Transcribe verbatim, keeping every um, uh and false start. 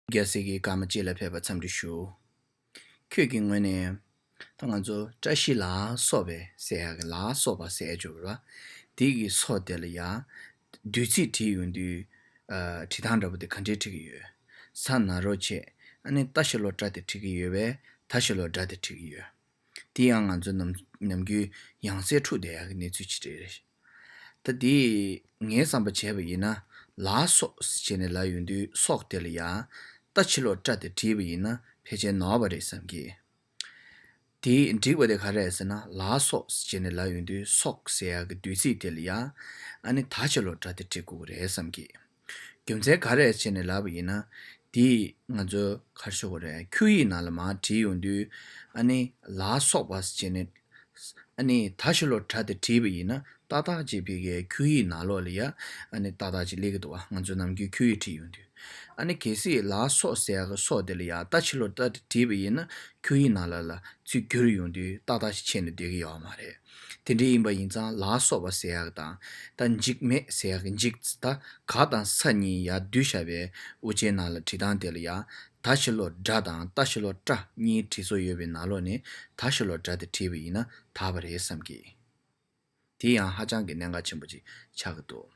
རྒྱལ་སྲས་ཀྱི་བཀའ་མ་ཅི་ལ་ཕེབས་པ་འཚམས་འདྲི་ཞུ། ཁྱོད་ཀྱི་ངོས་ནས་ད་ང་ཚོ་བཀྲ་ཤིས་ལ་སོགས་པའི་ཟེར་ཡག་གི་ལ་སོགས་པ་ཟེར་ཡག་བརྗོད་པ་དེ་གི་སོགས་དེ་ལ་ཡ་བསྡུས་ཚིག་བྲིས་ཡོང་དུས་ཨ་བྲིས་སྟངས་འདྲ་པོ་དེ་ག་འདྲས་བྲིས་ཀྱི་ཡོད། ས་ན་རོ་ཆེ། ཨ་ནི་ཏ་ཞི་ལོ་ཏྲ་དེ་བྲིས་ཀྱི་ཡོད་པས་ད་ཞི་ལོ་ཏྲ་དེ་བྲིས་ཀྱི་ཡོད། དེ་ཡང་ང་ཚོ་ནམ་ནམ་རྒྱུན་ཡང་སེ་འཁྲུག་བསྡད་ཡག་གི་གནས་ཚུལ་ཅིག་རེད། ད་དེ་ངས་བསམ་པ་བྱས་པ་ཡིན་ན་ལ་སོགས་ཟེར་ནས་ལབ་ཡོང་དུས་སོགས་དེ་ལ་ཡང་ཏ་ཕྱི་ལོགས་ཏྲ་དེ་བྲིས་པ་ཡིན་ན་ཕལ་ཆེར་ནོར་བ་རེད་བསམ་གི། དེ་འགྲིག་པ་དེ་ག་རེ་རེད་ཟེར་ན་ལ་སོགས་ཟེར་ནས་ལབ་ཡོང་དུས་སོགས་ཟེར་ཡག་གི་བསྡུས་ཚིག་དེ་ལ་ཡང་ཨ་ནི་ད་ཕྱི་ལོགས་ཏྲ་དེ་བྲིས་དགོས་ཀྱི་རེད་བསམ་གི། རྒྱུ་མཚན་ག་རེ་བྱས་ནས་ལབ་པ་ཡིན་ན། དེ་ང་ཚོ་ག་རེ་ཞུ་དགོས་རེད། ཁྱུ་ཡིག་ནང་ལ་མར་བྲིས་ཡོང་དུས་ཨ་ནི་ལ་སོགས་པ་ཟེར་ནས་ཨ་ནི་ད་ཕྱི་ལོགས་ཏྲ་དེ་བྲིས་པ་ཡིན་ན་ཏག་ཏག་ཅིག་བི་གའི་ཁྱུ་ཡིག་ནང་ལོགས་ལ་ཡ་ཨ་ནི་ཏག་ཏག་ཅིག་སླེབས་ཀྱི་འདུག་བ། ང་ཚོ་ནམ་རྒྱུན་ཁྱུ་ཡིག་བྲིས་ཡོང་དུས་ཨ་ནི་གལ་སྲིད་ལ་སོགས་ཟེར་ཡག་གི་སོགས་དེ་ལ་ཡ་ད་ཕྱི་ལོགས་ཏྲ་དེ་བྲིས་པ་ཡིན་ན་ཁྱུ་ཡིག་ནང་ལ་ལ་ཚུར་བསྒྱུར་ཡོང་དུས་ཏག་ཏག་ཅིག་ཕྱེ་ནས་བསྡད་ཀྱི་ཡོད་མ་རེད། དེ་འདྲ་ཡིན་པ་ཡིན་ཙང་ལ་སོགས་པ་ཟེར་ཡག་དང་ད་འཇིགས་མེད་ཟེར་ཡག་གི་འཇིགས་ད་ག་དང་ས་གཉིས་ཡར་བསྡུས་བཞག་པའི་དབུ་ཅན་ནང་ལ་བྲིས་སྟངས་དེ་ལ་ཡང་ད་ཕྱི་ལོགས་དགྲ་དང་ད་ཕྱི་ལོགས་ཏྲ་གཉིས་བྲིས་སྲོལ་ཡོད་པའི་ནང་ལོགས་ནས་ད་ཕྱི་ལོགས་དགྲ་དེ་བྲིས་པ་ཡིན་ན་དག་པ་རེད་བསམ་གི། དེ་ཡང་ཧ་ཅང་གི་གནད་འགག་ཆེན་པོ་ཅིག་ཆགས་ཀྱི་འདུག